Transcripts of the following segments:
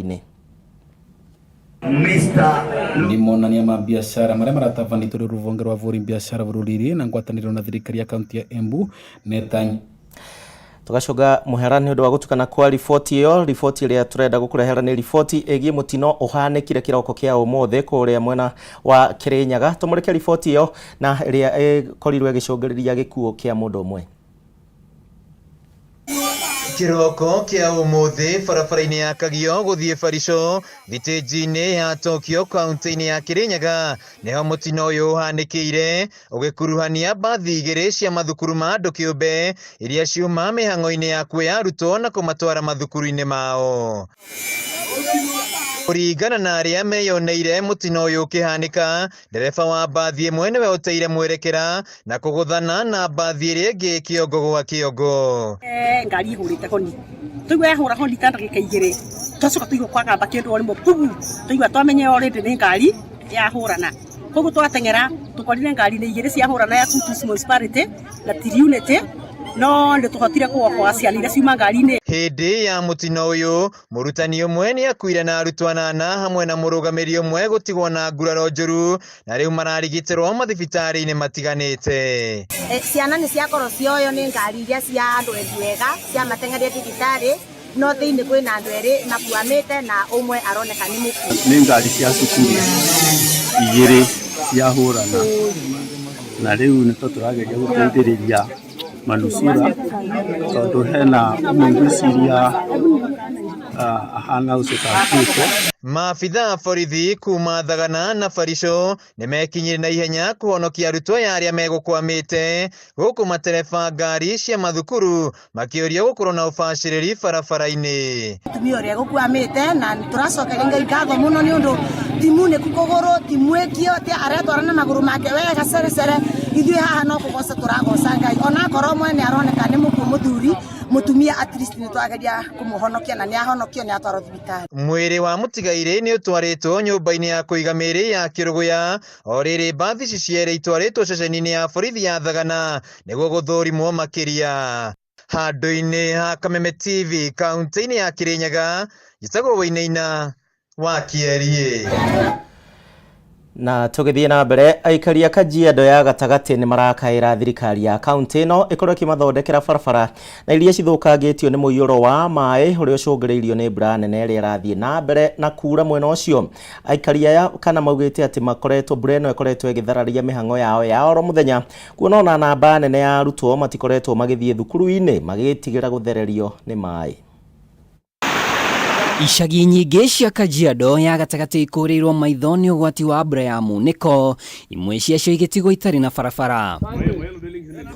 Inĩ. Nĩ monania ma biacara marĩa maratabanĩtio nĩ rũhonge rwa ahũri biacara bũrũri-inĩ na ngwatanĩro na thirikari ya kaunti ya Embu neta Tũgacũnga mũhera nĩ ũndũ wa gũtukana kwa riboti ĩyo. Riboti ĩrĩa tũrenda gũkũrehera nĩ riboti ĩgiĩ mũtino ũhanĩkire kĩroko kĩa ũmũthĩ kũrĩa mwena wa Kĩrĩnyaga. Tũmũrĩke riboti ĩyo na ĩrĩa ĩkorirwo ĩgĩcũngĩrĩria gĩkuũ kĩa mũndũ ũmwe. Kĩroko kĩa ũmũthĩ barabara-inĩ ya Kagio gũthiĩ Barico thitĩnji-inĩ ya Tokyo kaunti-inĩ ya Kĩrĩnyaga nĩho mũtino ũyũ ũhanĩkĩire ũgĩkuruhania mbathi igĩrĩ cia mathukuru ma andũ kĩũmbe iria ciuma mĩhang'o-inĩ ya kuoya arutwo na kũmatwara mathukuru-inĩ mao. Kũringana na arĩa meyoneire mũtino ũyũ ũkĩhanĩka, ndereba wa mbathi ĩmwe nĩwe ũteire mwerekera na kũgũthana na mbathi ĩrĩa ĩngĩ kĩongo gwa kĩongo. Ngari ĩhũrĩte honi, twaigua yahũra honi ta ndagĩka igĩrĩ, twacoka twaigua kwagamba kĩndũ o rĩmwe pugu, twaigua twamenya already nĩ ngari yahũrana. Koguo twateng'era tũkorire ngari nĩ igĩrĩ ciahũrana ya Kutus Municipality na Triunity, no nĩ tũhotire kũokoa ciana iria ciuma ngari-inĩ. Hĩndĩ ya mũtino ũyũ, mũrutani ũmwe nĩ akuire na arutwo anana hamwe na mũrũgamĩrĩri ũmwe gũtigwo na nguraro njũru na rĩu mararigitĩrwo mathibitarĩ-inĩ matiganĩte. Ciana nĩ ciakorwo cioywo nĩ ngari iria cia andũ endi wega ciamateng'eria thibitarĩ, no thĩinĩ kwĩna andũ erĩ makuamĩte na ũmwe aroneka nĩ mũkuũ. Nĩ ngari cia cukuru igĩrĩ ciahũrana na rĩu nĩto tũrageria gũteithĩrĩria manusura tondũ hena ũmwe ngwĩciria ahana ũcio ta akuĩte. Maabitha a borithi kuma Thagana na Barico nĩmekinyire na ihenya kũhonokia arutwo aya arĩa megũkwamĩte gũkũ matereba ngari cia mathukuru makĩũrio gũkorwo na ũbacĩrĩri barabara-inĩ. Mũtumia ũrĩa egũkwamĩte na nĩtũracokeria Ngai ngatho mũno nĩ ũndũ ti munĩku kũgũrũ, ti mwĩki atĩa, aretwara na magũrũ make wega cerecere. Ithuĩ haha no kũgoca tũragoca Ngai, onakorwo mwene aroneka nĩ mũkuũ mũthuri, mũtumia at least nĩtwageria kũmũhonokia na nĩahonokio nĩatwarwo thibitarĩ. Mwĩrĩ wa mũtigairĩ nĩ ũtwarĩtwo nyũmba-inĩ ya kũiga mĩĩrĩ ya Kĩrũgũya, o rĩrĩ mbathi ici cierĩ itwarĩtwo ceceni-inĩ ya borithi ya Thagana nĩguo gũthũrimwo makĩria. Handũ-inĩ ha Kameme TV kaunti-inĩ ya Kĩrĩnyaga, njĩtagwo Wainaina wa Kĩeriĩ. Na tũgĩthiĩ na mbere, aikari a Kajiado ya gatagatĩ nĩ marakaĩra thirikari ya kaunti ĩno ĩkorwo ĩkĩmathondekera barabara na iria cithũkangĩtio nĩ mũiyũro wa maĩ ũrĩa ũcũngĩrĩirio nĩ mbura nene ĩrĩa ĩrathiĩ na mbere na kura mwena ũcio. Aikari aya kana maugĩte atĩ makoretwo mbura ĩno ĩkoretwo ĩgĩthararia mĩhang'o yao ya oro mũthenya kuona ona namba nene ya arutwo matikoretwo magĩthiĩ thukuru-inĩ magĩtigĩra gũthererio nĩ maĩ. Icagi nyingĩ cia Kajiado ya gatagatĩ ikũrĩirwo maitho nĩ ũgwati wa mbura ya munĩko, imwe ciacio igĩtigwo itarĩ na barabara.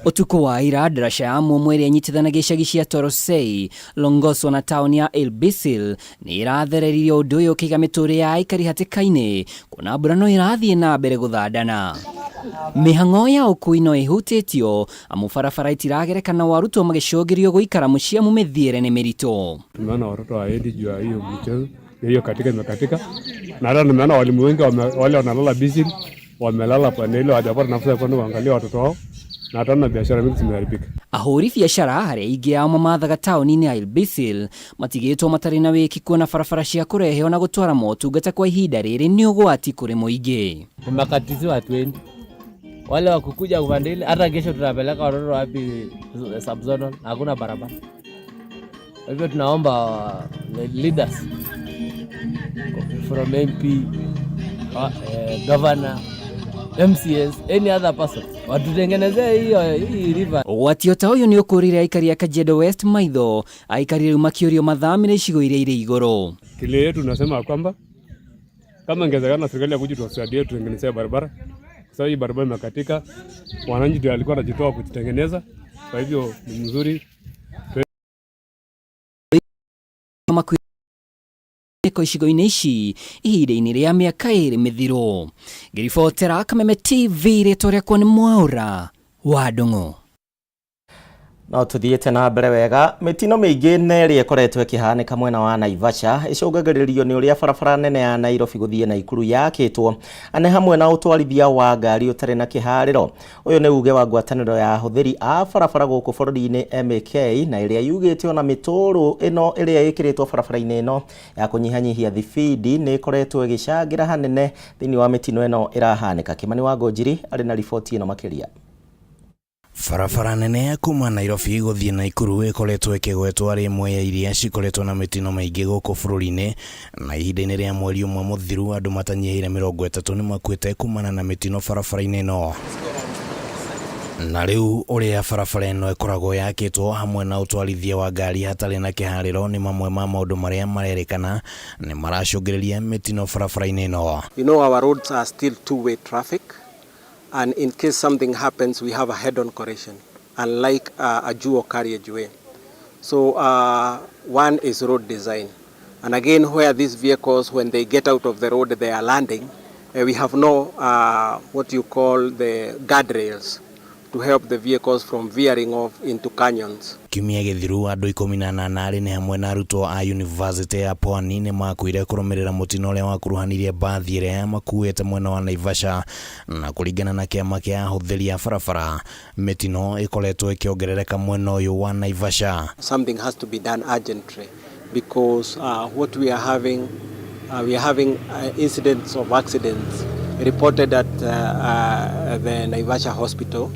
Ũtukũ wa ira, ndaraca ya Mumo ĩrĩa ĩnyitithanagia icagi cia Torosei, Longoso na taũni ya Ilbisil nĩ ĩrathereririe ũndũ ũyũ ũkĩiga mĩtũrĩre ya aikari hatĩka-inĩ kuona mbura no ĩrathiĩ na mbere gũthandana. Mĩhang'o ya ũkui no ĩhutĩtio amu barabara itiragereka nao arutwo magĩcũngĩrio gũikara mũciĩ amu mĩthiĩre nĩ mĩritũ. Tumeona watoto hawaendi juu ya hiyo mchezo ya hiyo katika imekatika, na hata nimeona walimu wengi wale wanalala busy, wamelala pande ile, hawajapata nafasi ya kwenda kuangalia watoto wao, na hata na biashara mingi zimeharibika. Ahũri biacara arĩa aingĩ ao mamathaga taũni-inĩ ya Ilbisil matigĩtwo matarĩ na wĩki kuona barabara cia kũrehe na gũtwara motungata kwa ihinda rĩrĩ nĩ ũgwati kũrĩ mũingĩ. Tumekatiziwa hatuendi. Wale wa kukuja upande ile, hata kesho tunapeleka watoto wapi subzonal, hakuna barabara. Kwa hivyo tunaomba leaders from MP, governor, MCS, any other person watutengenezee hiyo hii river. Ũgwati o ta ũyũ nĩ ũkũrire aikari a Kajiado West maitho, aikari rĩu makĩũrio mathamĩre icigo iria irĩ igũrũ. Kilio yetu tunasema kwamba kama ingewezekana serikali ya kuja tuwasaidie tutengenezee barabara, kwa sababu hii barabara imekatika, wananchi ndio walikuwa wanajitoa kujitengeneza. Kwa hivyo ni mzuri Ko icigo-inĩ ici ihinda-inĩ rĩa mĩaka ĩrĩ mĩthiru. Ngĩribotera Kameme TV, rĩtwa rĩakwa nĩ Mwaũra wa Ndung'u. No tuthiĩte na mbere wega. Mĩtino mĩingĩ na ĩrĩa ĩkoretwo ĩkĩhanĩka mwena wa Naivasha ĩcũngagĩrĩrio nĩ ũrĩa barabara nene ya Nairobi gũthiĩ Naikuru yakĩtwo ane hamwe na ũtwarithia wa ngari ũtarĩ na kĩharĩro. Ũyũ nĩ uge wa ngwatanĩro ya ahũthĩri a barabara gũkũ bũrũri-inĩ MAK, na ĩrĩa yugĩte ona mĩtũrũ ĩno ĩrĩa ĩkĩrĩtwo barabara-inĩ ĩno ya kũnyihanyihia thibindi nĩ ĩkoretwo ĩgĩcangĩra hanene thĩinĩ wa mĩtino ĩno ĩrahanĩka. Kĩmani wa Ngũnjiri arĩ na riboti ĩno makĩria. Barabara nene ya kuma Nairobi gũthiĩ Naikuru ĩkoretwo ĩkĩgwetwo arĩ ĩmwe ya iria cikoretwo na mĩtino mĩingĩ gũkũ bũrũri-inĩ, na ihinda-inĩ rĩa mweri ũmwe mũthiru andũ matanyihĩire 30 nĩ makuĩte kumana na mĩtino barabara-inĩ ĩno. Na rĩu ũrĩa barabara ĩno ĩkoragwo yakĩtwo hamwe na ũtwarithia wa ngari hatarĩ na kĩharĩro nĩ mamwe ma maũndũ marĩa marerĩkana nĩ maracũngĩrĩria mĩtino barabara-inĩ ĩno. You know, our roads are still two-way traffic, and in case something happens, we have a head-on collision, unlike a dual carriageway. So one is road design. And again, where these vehicles, when they get out of the road, they are landing, we have no what you call the guardrails to help the vehicles from veering off into canyons. Kiumia gĩthiru andũ 18 arĩ nĩ hamwe na arutwo a University ya Pwani nĩ makuire kũrũmĩrĩra mũtino ũrĩa wakuruhanirie mbathi ĩrĩa yamakuĩte mwena wa Naivasha, na kũringana na kĩama kĩa ahũthĩri a barabara, mĩtino ĩkoretwo ĩkĩongerereka mwena ũyũ wa Naivasha. Something has to be done urgently because what we are having, we are having incidents of accidents reported at the Naivasha Hospital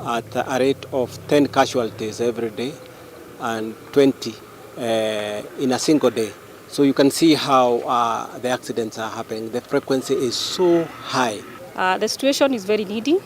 at a rate of 10 casualties every day and 20 in a single day. So you can see how the accidents are happening. The frequency is so high. The situation is very needy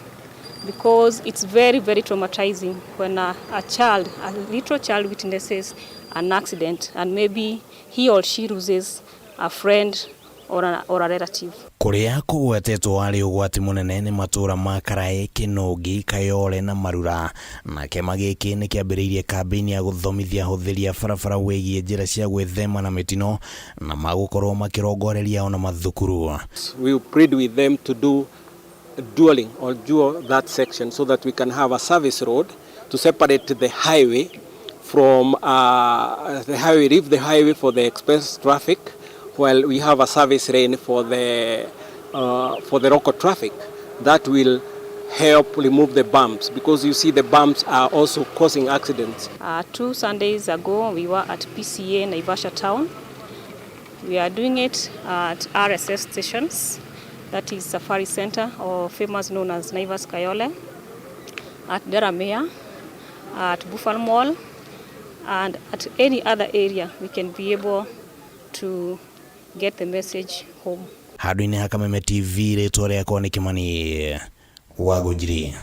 because it's very, very traumatizing when a child, a little child witnesses an accident and maybe he or she loses a friend or a relative. Kũrĩa kũgwetetwo arĩ ũgwati mũnene nĩ matũra ma Karaĩ, Kĩnũngi, Kayole na Marura, na kĩama gĩkĩ nĩ kĩambĩrĩirie kambĩini ya gũthomithia ahũthĩri a barabara wĩgiĩ njĩra cia gwĩthema na mĩtino na magũkorwo makĩrongoreria ona mathukuru. We plead with them to do dualling or dual that section so that we can have a service road to separate the highway from the highway, leave the highway for the express traffic, while we have a service lane for the local traffic. That will help remove the bumps, because you see the bumps are also causing accidents. 2 Sundays ago, we were at PCA Naivasha town. We are doing it at RSS stations, that is Safari Center, or famous known as Naivas Kayole, at Delamere, at Buffalo Mall, and at any other area we can be able to get the message home. Handũ-inĩ ha Kameme TV, rĩtwa rĩakwa nĩ Kĩmani wa Ngũnjiri.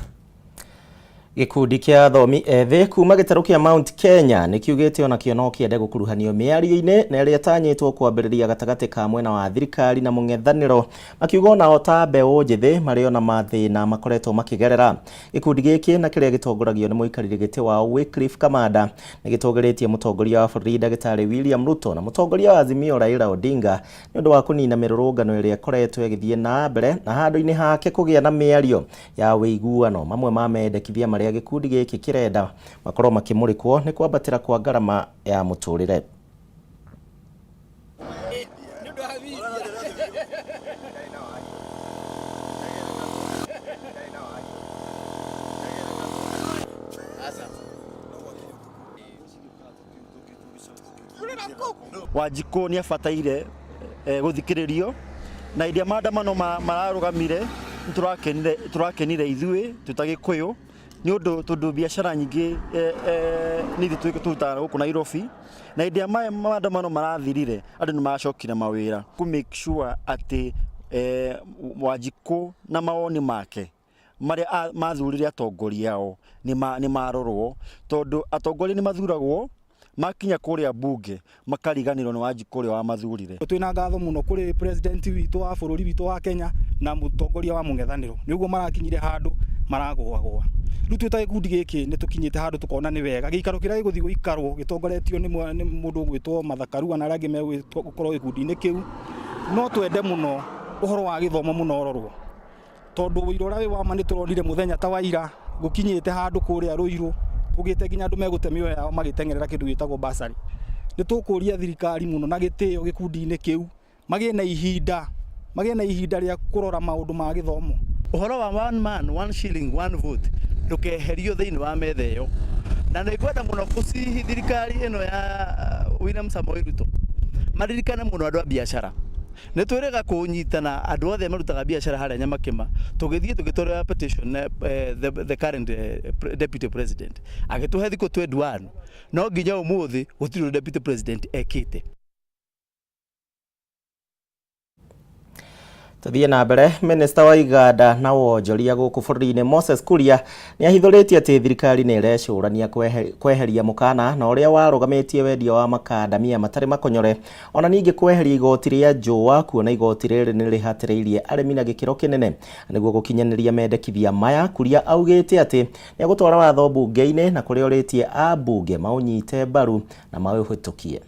Gĩkundi kĩa athomi ethĩ kuma gĩtarũ kĩa Mount Kenya nĩ kiugĩte onakĩo no kĩende gũkuruhanio mĩario-inĩ na ĩrĩa ĩtanyĩtwo kwambĩrĩria gatagatĩ ka mwena wa thirikari na mũng'ethanĩro, makiuga onao ta mbeũ njĩthĩ marĩ ona mathĩna makoretwo makĩgerera. Gĩkundi gĩkĩ na kĩrĩa gĩtongoragio nĩ mũikarĩri gĩtĩ wao Wycliffe Kamanda nĩ gĩtũgĩrĩtie mũtongoria wa bũrũri ndagĩtarĩ William Ruto na mũtongoria wa Azimio Raila Odinga nĩ ũndũ wa kũnina mĩrũrũngano ĩrĩa ĩkoretwo ĩgĩthiĩ na mbere na handũ-inĩ hake kũgĩa na mĩario ya ũiguano. Mamwe ma mendekithia marĩa gĩkundi gĩkĩ kĩrenda makorwo makĩmũrĩkwo nĩ kwambatĩra kwa ngarama ya mũtũrĩre. Wanjikũ nĩ abataire gũthikĩrĩrio na iria maandamano mararũgamire nĩ tũrakenire ithuĩ twĩ ta Gĩkũyũ nĩ ũndũ tondũ biacara nyingĩ nĩ ithuĩ tũrutaga gũkũ Nairobi, na hĩndĩ ĩrĩa maandamano marathirire andũ nĩ maracokire mawĩra kũ make sure atĩ Wanjikũ na mawoni make marĩa mathurire atongoria ao nĩ marorwo, tondũ atongoria nĩ mathuragwo, makinya kũrĩa bunge makariganĩrwo nĩ Wanjikũ ũrĩa wamathurire. Twĩna ngatho mũno kũrĩ president witũ wa bũrũri witũ wa Kenya na mũtongoria wa mũng'ethanĩro nĩguo marakinyire handũ maragũagũa. Rĩu twĩ ta gĩkundi gĩkĩ nĩ tũkinyĩte handũ tũkona nĩ wega gĩikaro kĩrĩa gĩgũthiĩ gũikarwo gĩtongoretio nĩ mũndũ ũgwĩtwo Martha Karua na arĩa angĩ megũkorwo gĩkundi-inĩ kĩu. No twende mũno ũhoro wa gĩthomo mũno ũrorwo, tondũ ũira ũrĩa wĩ wa ma nĩ tũronire mũthenya ta wa ira gũkinyĩte handũ kũrĩa Ruiru. Kũgĩte nginya andũ megũte mĩoyo yao magĩteng'erera kĩndũ gĩtagwo bursary. Nĩ tũkũria thirikari mũno na gĩtĩo gĩkundi-inĩ kĩu magĩe na ihinda, magĩe na ihinda rĩa kũrora maũndũ ma gĩthomo. Ũhoro wa one man one shilling one vote ndũkeherio thĩinĩ wa metha ĩyo. Na nĩ ngwenda mũno kũcihi thirikari ĩno ya William Samoei Ruto maririkane mũno andũ a biacara. Nĩ twĩrĩga kũnyitana andũ othe marutaga biacara harĩa Nyamakĩma, tũgĩthiĩ tũgĩtwarĩra petition the current deputy president agĩtũhe thikũ 21, no nginya ũmũthĩ gũtirĩ ũndũ deputy president ekĩte. Tuthiĩ na mbere, Minista wa iganda na wonjoria gũkũ bũrũri-inĩ Moses Kuria nĩ ahithũrĩtie atĩ thirikari nĩ ĩrecũrania kweheria mũkana na ũrĩa warũgamĩtie wendia wa makandamia matarĩ makonyore, ona ningĩ kweheria igoti rĩa njũa, kuona igoti rĩrĩ nĩ rĩhatĩrĩirie arĩmi na gĩkĩro kĩnene. Nĩguo gũkinyanĩria mendekithia maya, Kuria augĩte atĩ nĩ egũtwara watho mbunge-inĩ na kũrĩa orĩtie ambunge maũnyite mbaru na maũhĩtũkie.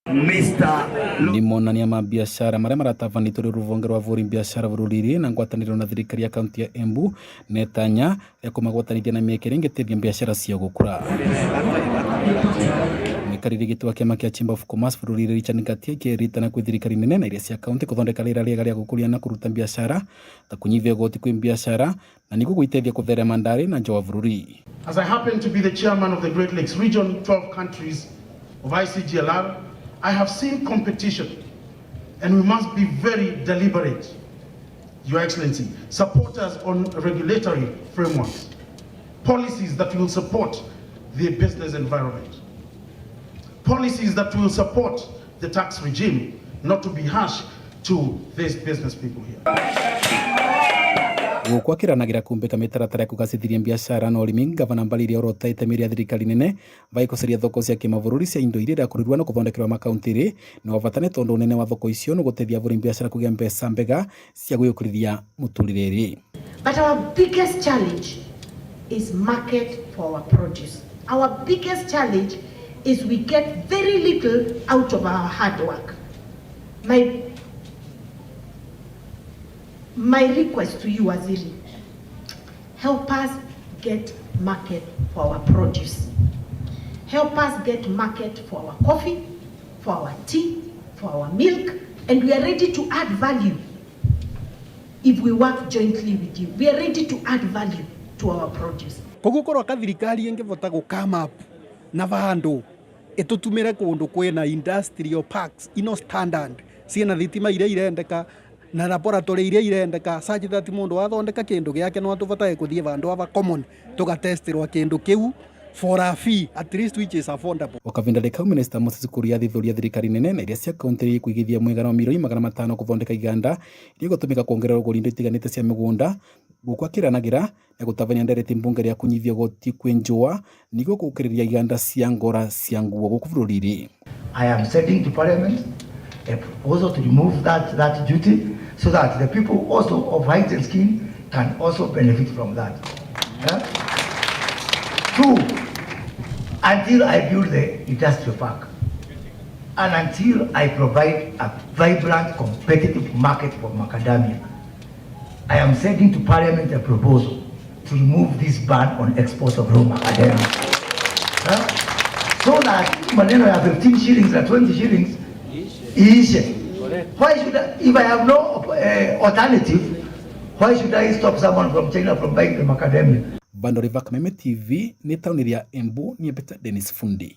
Nĩ monania ma biacara marĩa maratabanĩtwo nĩ rũhonge rwa bũrũri biacara bũrũri-inĩ na ngwatanĩro na thirikari ya kaunti ya Embu netanya ya kũmagwatanithia na mĩeke ĩrĩa ĩngĩteithia biacara ciao gũkũra. Mũikarĩri gĩtĩ wa kĩama kĩa Chamber of Commerce bũrũri-inĩ Richard Ngatia akĩritana kwĩ thirikari nene na iria cia kaunti gũthondeka rĩera rĩega rĩa gũkũria na kũruta biacara ta kũnyihia igoti kwĩ biacara na nĩguo gwĩteithia kũtherema ndarĩ na nja wa bũrũri. As I happen to be the chairman of the Great Lakes Region, 12 countries of ICGLR, I have seen competition, and we must be very deliberate. Your Excellency, support us on regulatory frameworks, policies that will support the business environment, policies that will support the tax regime, not to be harsh to these business people here. Gũkũ akĩranagĩra kumbĩka mĩtaratara ya kũgacĩthiria biacara na ũrĩmi, gavana Mbarire orota itemi rĩa thirikari nene vai gũcaria thoko cia kĩmabũrũri cia indo iria irakũrĩrwo na gũthondekerwo makaunti-rĩ nĩ wa bata nĩ tondũ ũnene wa thoko icio nĩ gũteithia ahũri biacara kũgĩa mbeca mbega cia gwĩũkĩrĩria mũtũrĩre-rĩ. But our biggest challenge is market for our produce. Our biggest challenge is we get very little out of our hard work. My request to you, Waziri, help us get market for our produce. Help us get market for our coffee, for our tea, for our milk, and we are ready to add value if we work jointly with you. We are ready to add value to our produce. Koguo korwo ka thirikari ĩngĩbota gũ come up na vandu ĩtũtumĩre kũndũ kwĩna industrial parks ino standard ciĩna thitima iria irendeka na laboratory iria irendeka such that mundu athondeka kindu giake no atubatae kuthie vandu ava common tugatestirwa kindu kiu for a fee at least which is affordable. O kavinda kau Minister Moses Kuria athithuria thirikari nene na iria cia kaunti kuigithia mwigana wa mirioni 500 kuthondeka iganda iria igũtũmĩka kuongerera ũgũri indo itiganĩte cia mĩgũnda gũkũ akĩranagĩra na gũtabania ndereti mbunge rĩa kũnyihia goti kwĩ njũa nĩguo gũkĩrĩria iganda cia ngora cia nguo gũkũ bũrũri-inĩ. I am sending to Parliament a proposal to remove that duty so that the people also of white and skin can also benefit from that. Yeah? 2, until I build the industrial park and until I provide a vibrant, competitive market for macadamia, I am sending to Parliament a proposal to remove this ban on export of raw macadamia. Yeah? So that maneno ya 15 shillings na 20 shillings iishe. Why should I, if I have no alternative, why should I stop someone from China from buying the macadamia? Bandori Kameme TV nĩ taũni ya Embu niĩ Dennis Fundi.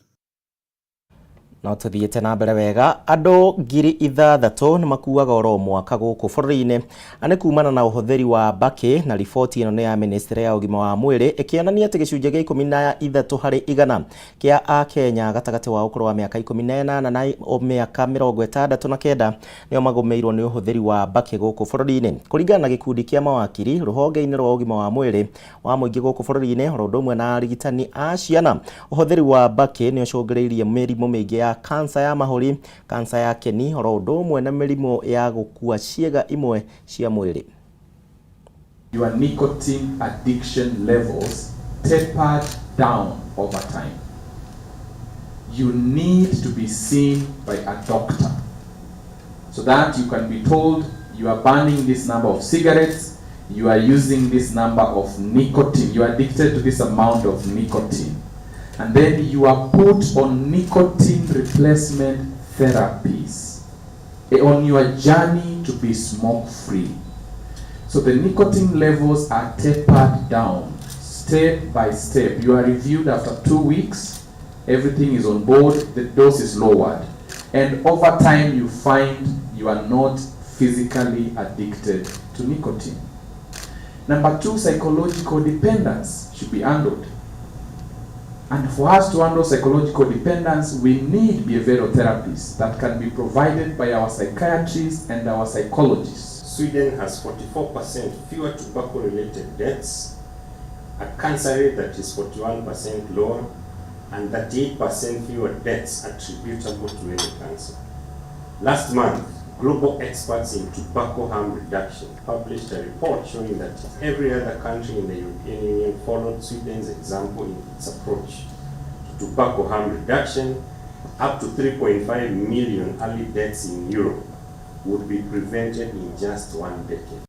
No tuthiĩte na mbere wega, andũ 6,000 nĩ makuaga oro mwaka gũkũ bũrũri-inĩ na nĩ kumana na ũhũthĩri wa mbakĩ, na riboti ĩno nĩ ya ministry ya ũgima wa mwĩrĩ ĩkĩonania atĩ gĩcunjĩ gĩa 13 harĩ igana kĩa akenya gatagatĩ wa ũkũrũ wa mĩaka 18 na mĩaka 69 nĩo magũmĩirwo nĩ ũhũthĩri wa mbakĩ gũkũ bũrũri-inĩ. Kũringana na gĩkundi kĩa mawakiri rũhonge-inĩ rwa ũgima wa mwĩrĩ wa mũingĩ gũkũ bũrũri-inĩ oro ũndũ ũmwe na arigitani a ciana, ũhũthĩri wa mbakĩ nĩ ũcũngĩrĩirie mĩrimũ mĩingĩ ya kansa ya mahũri, kansa ya kĩni, oro ũndũ ũmwe na mĩrimũ ya gũkua ciĩga imwe cia mwĩrĩ. Your nicotine addiction levels tapered down over time. You need to be seen by a doctor so that you can be told you are burning this number of cigarettes, you are using this number of nicotine, you are addicted to this amount of nicotine. And then you are put on nicotine replacement therapies on your journey to be smoke free. So the nicotine levels are tapered down step by step. You are reviewed after 2 weeks, everything is on board, the dose is lowered. And over time, you find you are not physically addicted to nicotine. Number 2, psychological dependence should be handled. And for us to handle psychological dependence, we need behavioral therapies that can be provided by our psychiatrists and our psychologists. Sweden has 44% fewer tobacco-related deaths, a cancer rate that is 41% lower, and 38% fewer deaths attributable to any cancer. Last month, global experts in tobacco harm reduction published a report showing that if every other country in the European Union followed Sweden's example in its approach to tobacco harm reduction, up to 3.5 million early deaths in Europe would be prevented in just 1 decade.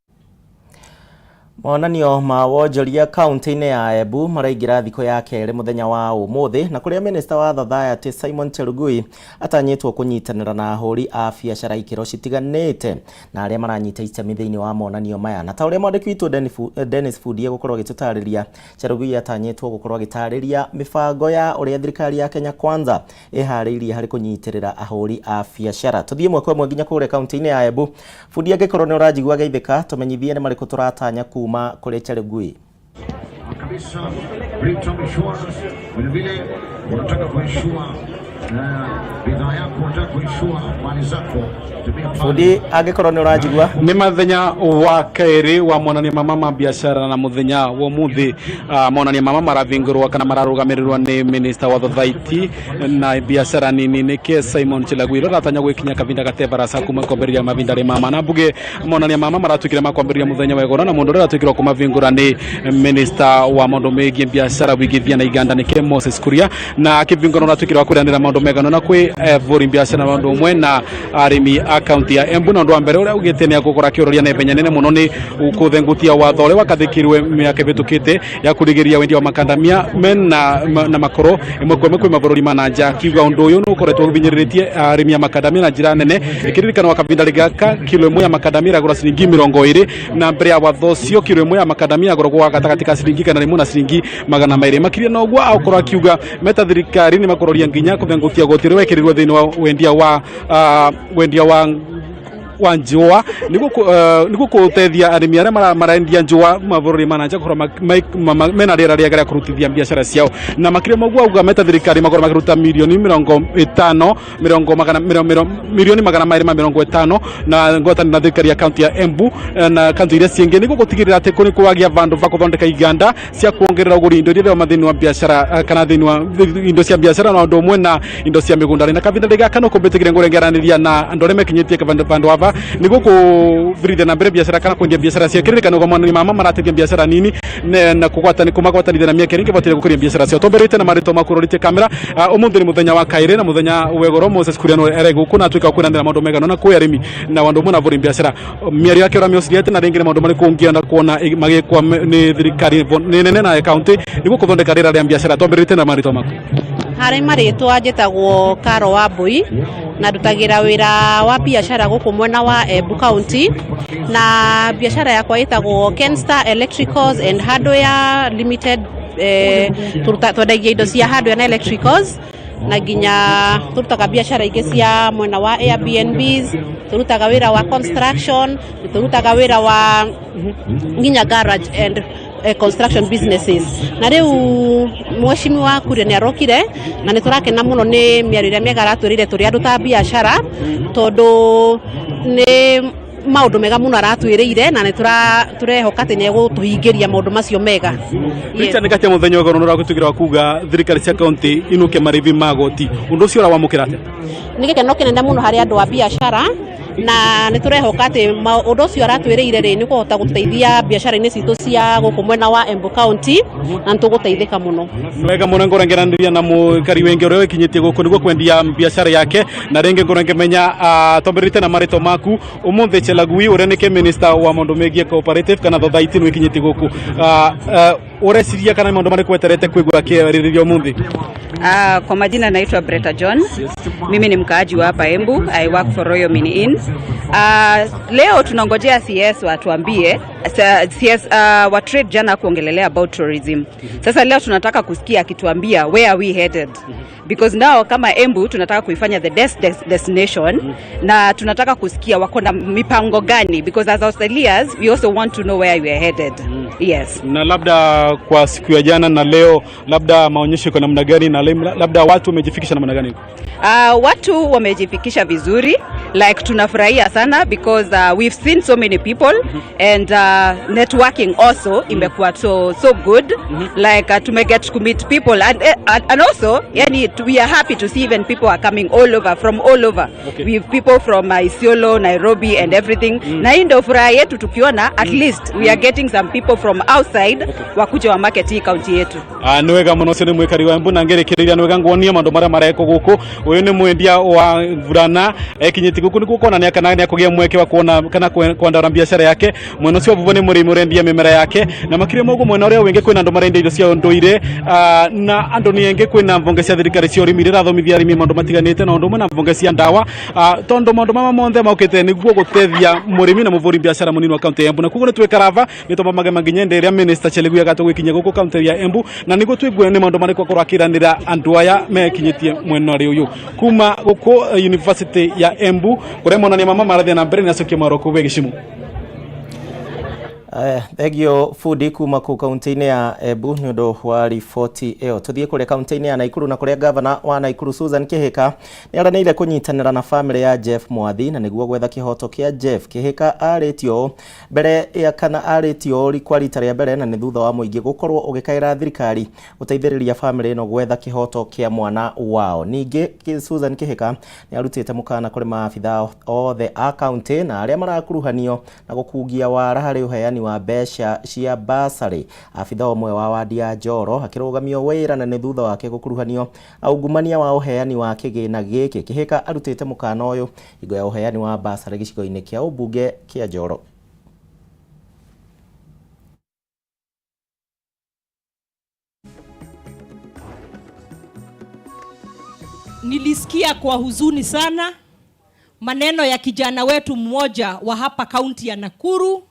Monanio ma wonjoria kaunti-inĩ ya Embu maraingĩra thikũ ya kerĩ mũthenya wa ũmũthĩ, na kũrĩa minista wa Thathayatĩ Simon Chelugui atanyĩtwo kũnyitanĩra na ahũri a biacara ikĩro citiganĩte na arĩa maranyita itemi thĩinĩ wa monanio maya. Na ta ũrĩa mwandĩki witũ Dennis Fundi egũkorwo agĩtũtarĩria, Chelugui atanyĩtwo gũkorwo agĩtarĩria mĩbango ya ũrĩa thirikari ya Kenya Kwanza ĩharĩirie harĩ kũnyitĩrĩra ahũri a biacara. Tũthiĩ ĩmwe kwa ĩmwe nginya kũrĩa kaunti-inĩ ya Embu. Fundi, angĩkorwo nĩ ũranjigua geithĩka, tũmenyithie nĩ marĩkũ tũratanya kuma kũrĩ Chelugui. Kabisa Britam Insurance vile vile unataka kuinsure bidhaa yako, unataka kuinsure mali zako, tumia pale. Fundi, angĩkorwo nĩ ũranjigua. Nĩ mũthenya wa kerĩ wa monania mama ma biacara, na mũthenya wa ũmũthĩ monania mama maravingũrwo kana mararũgamĩrĩrwo nĩ minista wa thothaiti na biacara nini nĩkĩ Simon Chelagui ũratanya gwĩkinya kavinda gate barasa kuma kwambĩrĩria mavinda rĩ mama na mbuge monania mama maratuĩkire ma kwambĩrĩria mũthenya wa igũrũ, na mũndũ ũrĩa ũratuĩkire wa kũmavingũra nĩ minista wa maũndũ megiĩ biacara wĩigithia na iganda nĩkĩ Moses Kuria, na akĩvingũra ũratuĩkire wa kũrĩanĩra maũndũ megano na kwĩ bũri biacara maũndũ ũmwe na arĩmi a kaunti ya Embu. Na ũndũ wa mbere ũrĩa augĩte nĩ agũkorwo akĩũrũria na ihenya nene mũno nĩ kũthengutia watho ũrĩa wakathĩkirwe mĩaka ĩhĩtũkĩte ya kũrigĩrĩria wendia wa makandamia mena na makoro ĩmwe kwa ĩmwe kwĩ mabũrũri ma na nja, akiuga ũndũ ũyũ nĩ ũkoretwo ũhinyĩrĩrĩtie arĩmi a makandamia na njĩra nene, ĩkĩririkanwo kavinda gaka kilo ĩmwe ya makandamia ĩragũra ciringi 20, na mbere ya watho ũcio kilo ĩmwe ya makandamia yagũragwo gatagatĩ ka ciringi 100 na ciringi 200. Makĩria na ũguo akorwo akiuga meta thirikari nĩ makũroria nginya kũthengutia goti ũrĩa wekĩrirwo thĩinĩ wa wendia wa njũa nĩguo kũteithia arĩmi arĩa marendia njũa mabũrũri ma na nja gũkorwo mena rĩera rĩega rĩa kũrutithia biacara ciao. Na makĩria ma ũguo auga meta thirikari makorwo makĩruta milioni 50 mĩrongo magana milioni 250 na ngwatanĩro na thirikari ya kaunti ya Embu na kaunti iria ciĩngĩ nĩguo gũtigĩrĩra atĩ kũrĩ kwagĩa vandũ va gũthondeka iganda cia kuongerera ũgũri indo iria thĩinĩ wa biacara kana thĩinĩ wa indo cia biacara na ũndũ ũmwe na indo cia mĩgũnda. Na kavinda gaka no kũmbĩtĩkire ngũrengeranĩria na andũ arĩa mekinyĩtie vandũ ava nĩguo kũvirithia na mbere biacara kana kwendia biacara cia kĩririkano kwa mwanani mama marateithia biacara nini na kũgwatani kũmagwatanithia na mĩeke ĩrĩa ĩngĩbotire gũkũria biacara ciao. Tũmbĩrĩte na marĩtwa makũrorĩtie kamera. Ũmũthĩ nĩ mũthenya wa kaĩrĩ na mũthenya wegoro Moses Kuria no ere gũkũ na atuĩka wa kwĩranĩra maũndũ megano na kwĩ arĩmi na andũ ũmwe na bũrĩ biacara. Mĩario yake ũramĩociria atĩ na rĩngĩ nĩ maũndũ marĩkũ ũngĩenda kuona magĩkwa nĩ thirikari nĩ nene na kaunti nĩguo kũthondeka rĩera rĩa biacara? Twambĩrĩte na marĩtwa maku. Harĩ marĩtwa njĩtagwo Karo Wambui na ndutagĩra wĩra wa biacara gũkũ mwena wa Embu County, na biacara yakwa ĩtagwo Kenstar Electricals and Hardware Limited. Twendagia indo cia hardware na electricals, na nginya tũrutaga biacara ingĩ cia mwena wa Airbnbs, tũrutaga wĩra wa construction, tũrutaga wĩra wa nginya garage and construction businesses. Na rĩu mheshimiwa Kuria nĩ arokire na nĩ tũrakena mũno nĩ mĩario ĩrĩa mĩega aratwĩrĩire tũrĩ andũ ta biacara, tondũ nĩ maũndũ mega mũno aratwĩrĩire na nĩ tũrehoka atĩ nĩ egũtũhingĩria maũndũ macio mega. Richard, nĩ katia mũthenya wa igoro nĩ wa kuga thirikari cia kaunti inuke marĩhi ma goti, ũndũ ũcio ũrawamũkĩra atĩa? Nĩ gĩkeno kĩnene mũno harĩ andũ a biacara, Na nĩ tũrehoka atĩ ũndũ ũcio aratwĩrĩire rĩ nĩ kũhota gũteithia biacara-inĩ citũ cia gũkũ mwena wa Embu County, na nĩ tũgũteithĩka mũno. Wega muno. Ngũrengeranĩria na mũikari wengi ũrĩa wĩkinyĩtie gũkũ nĩguo kwendia biacara yake, na rĩngĩ ngũrengemenya twambĩrĩrĩte na marĩtwa maku. Ũmũthĩ Chelagui ũrĩa nĩke minister wa maũndũ megiĩ cooperative kana society nĩ wĩkinyĩtie gũkũ, ũreciria kana maũndũ marĩkũ weterete kwĩgua akĩarĩrĩria ũmũthĩ? Kwa majina naitwa Breta John. Mimi ni mkaaji wa hapa Embu. I work for Royal Mini Inn. Leo tunangojea CS watuambie. CS wa trade jana kuongelelea about tourism. Sasa leo tunataka kusikia akituambia where are we headed? Because now kama Embu tunataka kuifanya the best destination, na tunataka kusikia wako na mipango gani, because as hoteliers we also want to know where we are headed. Yes. Na labda kwa siku ya jana na leo, labda maonyesho kwa namna gani, na labda watu wamejifikisha namna gani? Watu wamejifikisha vizuri, like tunafurahia sana because we've seen so many people and networking also imekuwa so good, like tumeget to meet people and also yani we are happy to see even people are coming all over, from all over. We have people from Isiolo, Nairobi and everything. Na hii ndio furaha yetu tukiona at least we are getting some people from outside wakuja wa market hii county yetu. Nĩ wega mũno. Ũcio nĩ mwĩkari wa Embu, na ngĩrĩkĩrĩria nĩ wega nguonie maũndũ marĩa marekwo gũkũ. Ũyũ nĩ mwendia wa burana ekinyĩtie gũkũ nĩguo kuonania kana nĩ akũgĩa mweke wa kuona kana kwandara biacara yake. Mwena ũcio wa vuva nĩ mũrĩmi ũrendia mĩmera yake, na makĩria ma ũguo mwena ũrĩa wĩngĩ kwĩna andũ marendia indo cia ũndũire, na andũ nĩ aingĩ. Kwĩna mbunge cia thirikari cia ũrĩmi iria irathomithia arĩmi maũndũ matiganĩte, na ũndũ ũmwe na mbunge cia ndawa, tondũ maũndũ maya monthe maũkĩte nĩguo gũteithia mũrĩmi na mũbũri biacara mũnini wa kaunti ya Embu. Na koguo nĩ twĩkarava nĩ twamba nginya hĩndĩ ĩrĩa minister Chelugui agatũgĩkinyia gũkũ kaunti ya Embu, na nĩguo tũigue nĩ maũndũ marĩkũ akorwo akĩranĩra andũ aya mekinyĩtie mwena ũrĩa ũyũ. Kuma gũkũ University ya Embu kũrĩa monania mama marathiĩ na mbere, nĩ acokia maroko gwĩ gĩcimu. Thengio bundi kuma kũu kaunti-inĩ ya Embu nĩ ũndũ wa riboti ĩyo. Tũthiĩ kũrĩa kaunti-inĩ ya Naikuru, na kũrĩa gavana wa Naikuru Susan Kihika nĩ aranĩire kũnyitanĩra na famĩlĩ ya Jeff Mwathi na nĩguo gwetha kĩhoto kĩa Jeff. Kihika arĩtio ũũ mbere ya kana arĩtio ũũ kwa rita rĩa mbere, na nĩ thutha wa mũingĩ gũkorwo ũgĩkaĩra thirikari gũteithĩrĩria famĩlĩ ĩno gwetha kĩhoto kĩa mwana wao. Ningĩ Susan Kihika nĩ arutĩte mũkana kũrĩ maabitha othe a kaunti na arĩa marakuruhanio na gũkungia wara harĩ ũheani wa mbeca cia basarĩ. Abitha ũmwe wa wadi ya Njoro akĩrũgamio wĩra na nĩ thutha wake gũkuruhanio na ungumania wa ũheani wa kĩgĩna gĩkĩ. Kihika arutĩte mũkana ũyũ hingo ya ũheani wa basarĩ gĩcigo-inĩ kĩa ũmbunge kĩa Njoro. Nilisikia kwa huzuni sana maneno ya kijana wetu mmoja wa hapa kaunti ya Nakuru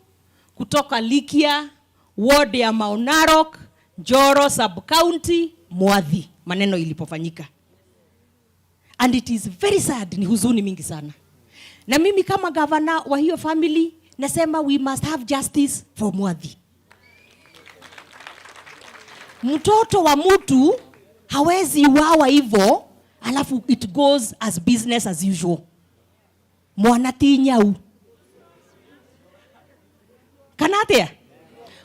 kutoka Likia, ward ya Mau Narok, Njoro sub county, Mwathi, maneno ilipofanyika. And it is very sad, ni huzuni mingi sana. Na mimi kama gavana wa hiyo family nasema we must have justice for Mwathi. Mtoto wa mtu hawezi uawa hivyo alafu it goes as business as usual. Mwana ti nyau. Kana atia?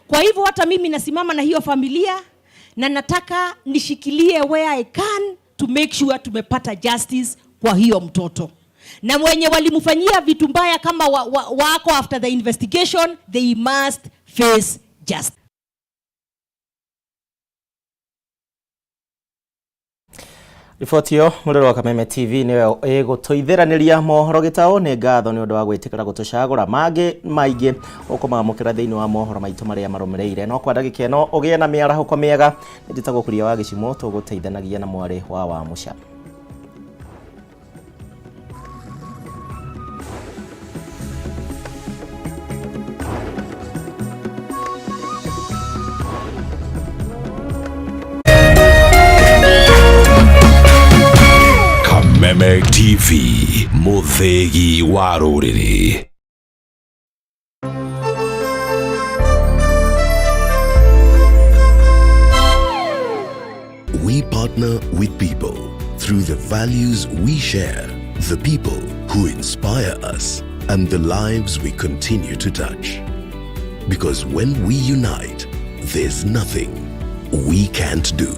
Kwa hivyo hata mimi nasimama na hiyo familia na nataka nishikilie where I can to make sure tumepata justice kwa hiyo mtoto. Na mwenye walimfanyia vitu mbaya kama wako after the investigation, they must face justice. Riboti ĩyo mũrĩro wa Kameme TV nĩyo ĩgũtũithĩranĩria mohoro gĩtaũ. Nĩ ngatho nĩ ũndũ wa gwĩtĩkĩra gũtũcagũra. Mangĩ maingĩ ũkũmamũkĩra thĩinĩ wa mohoro maitũ marĩa marũmĩrĩire. No kwa ndagĩka ĩno ũgĩe na mĩarahũko mĩega. Nĩ njĩtagwo Kuria wa Gĩcimo, tũgũteithanagia na mwarĩ wa Wamũca. Kameme TV, mũthĩgi wa rũrĩrĩ. We partner with people through the values we share, the people who inspire us, and the lives we continue to touch. Because when we unite, there's nothing we can't do.